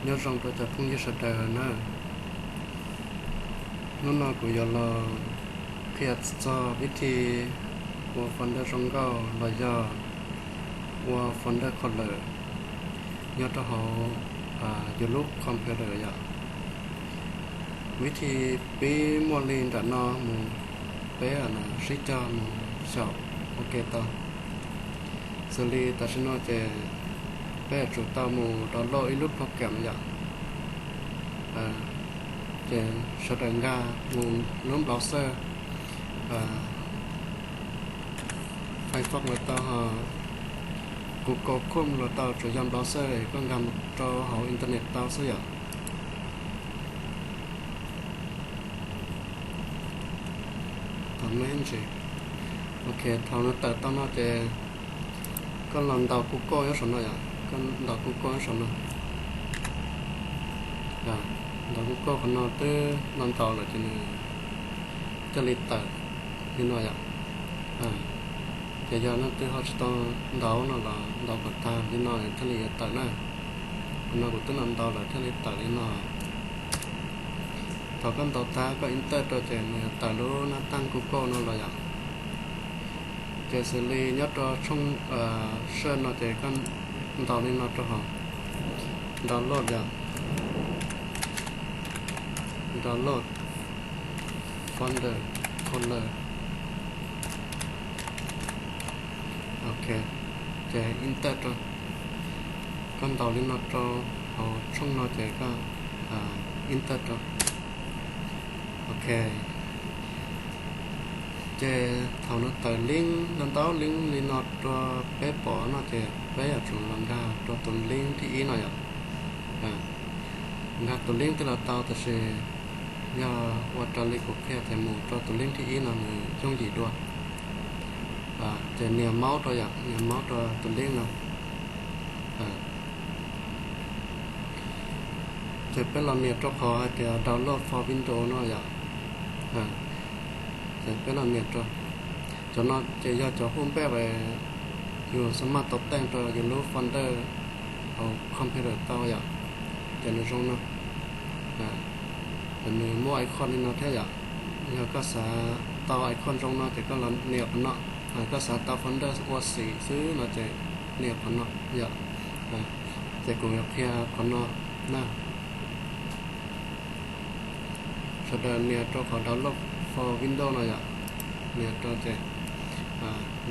Nyob zoo rau cov phooj ywg sawv daws na. Hnub no kuv yuav los qhia txog vib thi ua folder zoo nkauj los yog ua folder color nyob rau hauv yus lub computer yom. Vib thi pib muaj li nram no mus, peb sib cog mus xyaum ua ke tau. Xws li tam sim no ces peb yuav tsum tau mus download ib lub program yom. Ces sawv daws nkag mus lub browser, Firefox los tau, Google Chrome los tau, tsuas yog browser koj nkag mus rau hauv internet tau xwb yom. Ok, thaum nws tawm tau no ces koj los ntaus Google nyob saum no yom, koj ntaus Google nyob saum no. Ntaus Google qhov no twb los ntaus lawm ces nws thiaj li tawm li no yom. Ces yog leej twg ho tsis tau ntaus no los ntaus kom tag li no thiaj li yuav tawm na. Qhov no kuv twb los ntaus lawm thiaj li tawm li no. Thaum koj ntaus tag koj enter rau ces nws yuav tawm lub nab tag Google no los yom. Ces xws li nyob rau tshooj search no ces koj ntaus li no rau hauv download yom, download folder color. Ok, ces enter rau. Koj ntaus li no rau hauv tshooj no ces koj enter rau. Ok, ces thaum nws tawm link ntau ntau link li no rau peb pom no ces peb yuav tsum los nkag rau tus link thib ib no yom. Nkag tus link twg los tau, tab sis yog ua raws li kuv qhia ces mus rau tus link thib ib no nws yooj yim dua. Ces nias mouse rau yom, nias mouse rau tus link no. Ces peb los nias rau qhov hais tias download for Windows no yom. Ces peb los nias rau cov no ces yog cov hu npej uas yus xav maj tau teej rau yus lub folder hauv computer tau yom. Ces nws zoo no, ces nws muaj icon li no thiab yom. Yog koj xav tau icon zoo no ces koj los nias qhov no. Koj xav tau folder ua xim xwb no ces nias qhov no yom. Ces kuv yuav qhia qhov no na. Sawv daws nias rau qhov download for Windows no yom. Nias rau ces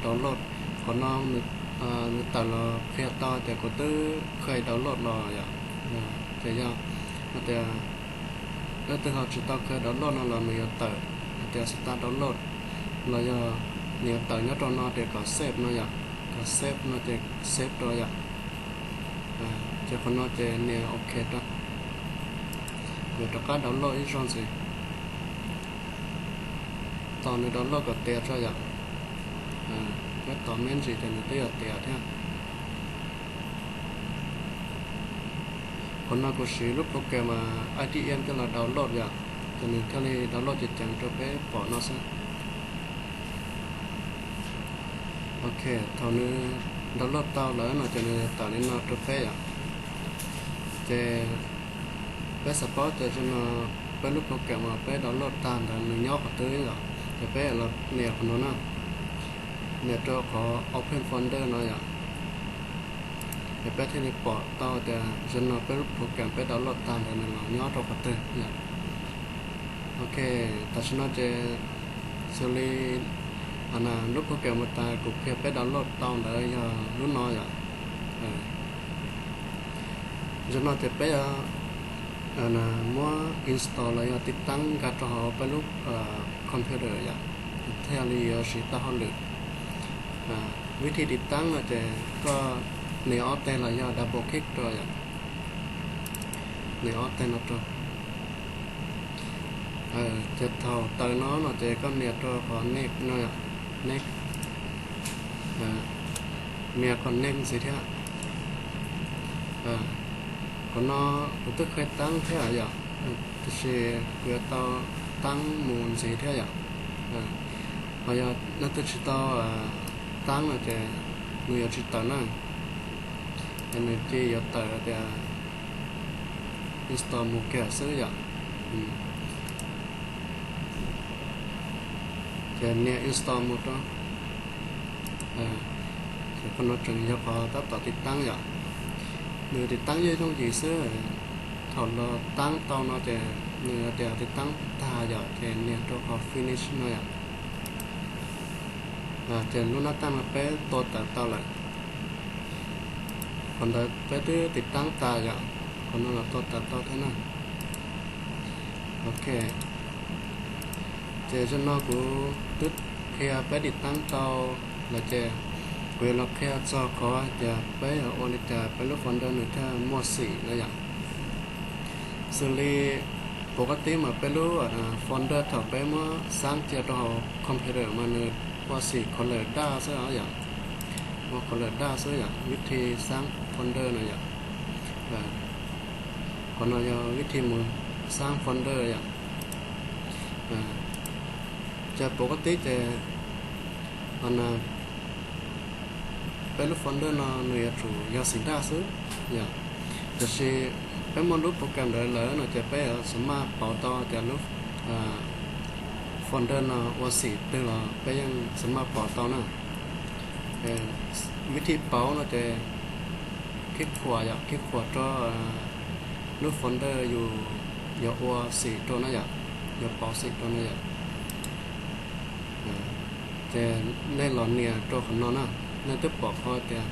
download qhov no, nws tawm los qhia tau tias kuv twb kheev download los yom. Ces yog hais tias leej twg ho tsis tau kheev download no los nws yuav tawm hais tias start download, los yog nws yuav tawm nyob rau no tias kom save no yom. Kom save no ces save rau yom. Ces qhov no ces nias ok rau. Kuv rov qab download ib zaug ntxiv. Tos nws download kom tiav tso yom. Peb tos me ntsis ces nws twb yuav tiav thiab. Qhov no kuv siv lub program I D M coj los download yom, ces nws thiaj li download ceev ceev rau peb pom no xwb. Ok, thaum nws download tau lawm no ces nws tawm li no rau peb yom. Ces peb xav paub tias zaum no peb lub program uas peb download tag ntawd nws nyob qhov twg yom, ces peb los nias qhov no na, nias rau qhov open folder no yom. Ces peb thiaj li pom tau tias zaum no peb lub program peb download tag ntawd nws los nyob rau qhov twg yom. Ok, tam sim no ces xws li lub program uas tas kuv qhia peb download tau ntawd yog lub no yom. Zaum no ces peb yuav muab install los yog tiv taab nkag rau hauv peb lub computer yom, thiaj li yuav siv tau hauj lwm. Vib thi tiv taab no ces koj nias ob teg los yog double click rau yom, nias ob teg no rau. Ces thaum tawm no no ces koj nias rau qhov next no yom, next, nias qhov next ntxiv thiab. Qhov no kuv twb kheev taab thiab yom, tiam sis kuv yuav tau taab mus ntxiv thiab yom. Ho yog leej twg tsis tau taab no ces nws yuav tsis tawm na, ces nws cia yuav tawm tias install mus kiag xwb yom. Ces nias install mus rau. Ces qhov no tseem yog qhov tab tom tiv taab yom. Nws tiv taab yooj yooj yim xwb. Thaum los taab tau no ces nws tias tiv taab tag yom, ces nias rau qhov finish no yom. Ces lub nab taaj no peb tua tawm tau lawm. Qhov ntawd peb twb tiv taab tas yom, qhov no los tua tawm tau thiab na. Ok, ces zaum no kuv twb qhia peb tiv taab tau lawm ces kuv yuav los qhia txog qhov tias peb yuav ua li cas peb lub folder nws thiaj muaj xim no yom. Xws li pov qab tib mas peb lub folder thaum peb muab xaab cia rau hauv computer mas nws ua xim color daj xwb yom. Ua color daj xwb yom, vib thi xaab folder no yom. Qhov no yog vib thi mus xaab folder yom. Ces pov qab tib ces peb lub folder no nws yuav tsum yog xim daj xwb yom. Tiam sis peb muaj lub program ntawd lawm no ces peb yuav xam maj pauv tau tias lub folder no ua xim twg los peb yeej xam maj pauv tau na. Vib thi pauv no ces khib khuam yom, khib khuam rau lub folder yus yuav ua xim rau na yom, yuav pauv xim rau na yom. Ces nej los nias rau qhov no na, nej twb pom qhov tias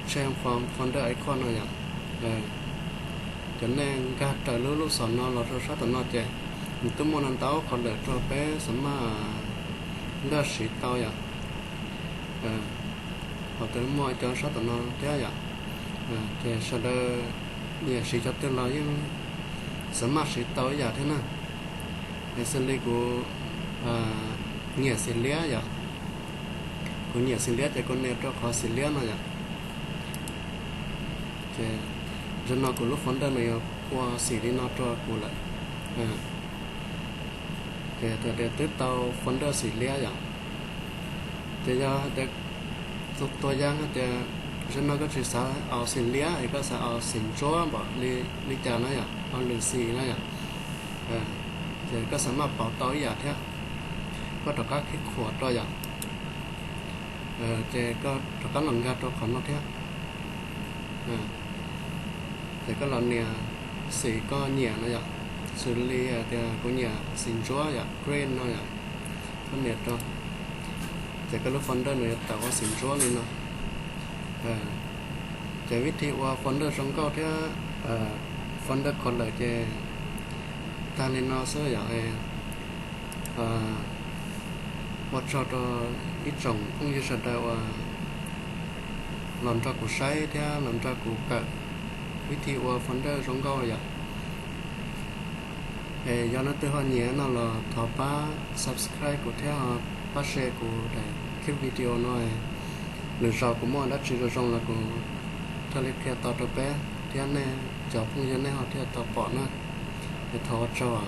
change from folder icon no yom. Ces nej nkag raws lub lub xom no los rau sab tom no ces nws twb muaj ntau qhov lawm rau peb xam maj nkag siv tau yom. Ho twb muaj cov sab tom no thiab yom. Ces sawv daws nyiam siv cov twg los yeej xam maj siv tau ib yam thiab na. Es xws li kuv nyiam xim liab yom, kuv nyiam xim liab ces kuv nias rau qhov xim liab no yom. Ces zaum no kuv lub folder nws yuav ua xim li no rau kuv lawm. Ces tias twb tau folder xim liab yom. Ces yog hais tias tus tuag yaj hais tias zaum no koj tsis xav aus xim liab es koj xav aus xim ntsuab npaum li cas na yom, aus lwm xim na yom, ces koj xav maj pauv tau ib yam thiab, koj rov qab khib khuam rau yom. Ces koj rov qab los nkag rau qhov no thiab. Ces koj los nias xim koj nyiam no yom, xws li tias kuv nyiam xim ntsuab yom, green no yom, koj nias rau, ces koj lub folder nws yuav tawm ua xim ntsuab li no. Ces vib thi ua folder zoo nkauj thiab folder color ces tag li no xwb yom. Ua tsaug rau ib tsoom phooj ywg sawv daws uas los nrog kuv saib thiab los nrog kuv kawm vib thi ua folder zoo nkauj yom. Es yog leej twg ho nyiam no los thov pab subscribe kuv thiab ho pab share kuv daim clip video no. Lwm zaus kuv muaj dab tsi zoo zoo los kuv thiaj li qhia tau rau peb thiab nej cov phooj ywg nej ho thiaj tau pom na. Es thov ua tsaug.